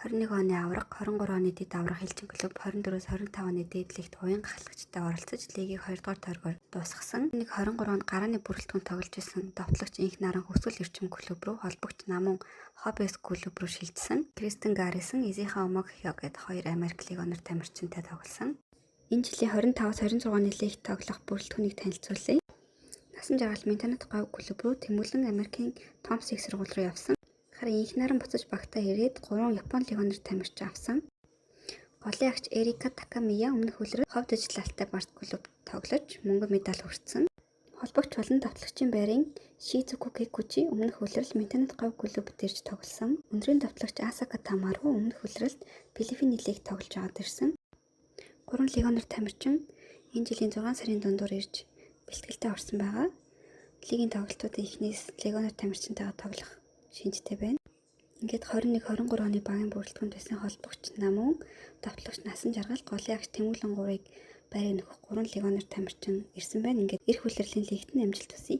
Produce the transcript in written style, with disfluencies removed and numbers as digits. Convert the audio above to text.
21 оны аварга, 23 оны дэд аварга хилчин клуб, 24-өөс 25 оны дээд лигт уян гахлагчтай оролцож лигийг 2 дугаар тойргоор дуусгасан. 21-23 онд гарааны бүрэлдэхүүн тоглож исэн довтлогч Инх Наран Хөвсгөл эрчим клуб руу, холбогч Намун Хоббис клуб руу шилжсэн. Кристен Гаррисон, Изиха Омогхё гээд хоёр Америк легионер тамирчинтай тоглосон. Энэ жилийн 25-26 оны лигт тоглох бүрэлдэхүүнийг танилцуулъя. Насан жаргал Ментанат говь клуб руу, Тэмүүлэн Америкийн Томс их сургууль руу явсан. Харин Инх Наран буцаж багтаа ирээд 3 Япон легионер тамирчин авсан. Голын агч Эрика Такамия өмнөх улирал Ховд Ижил Алтай Барт клуб тоглож мөнгөн медаль хүртсэн. Холбогч болон довтлогчийн байрын Шизуку Кикучи өмнөх улирал Ментанат говь клубд ирж тоглосон. Өндрийн довтлогч Асака Тамару өмнөх улиралд Филиппиний лиг тоглож байгаад ирсэн. 3 легионер тамирчин энэ жилийн 6 сарын дундуур ирж бэлтгэлдээ орсон байгаа. Лигийн тоглолтуудын эхнээс легионер тамирчинтайгаа тоглох шинжтэй байна. Ингээд 21 23 оны багийн бүрэлдэхүүнд байсан холбогч Намун, довтлогч Насан жаргал, голын агч Тэмүүлэн гурыг байрыг нөхөх 3 легионер тамирчин ирсэн байна. Ингээд эх улирлын лигт нь амжилт хүсье.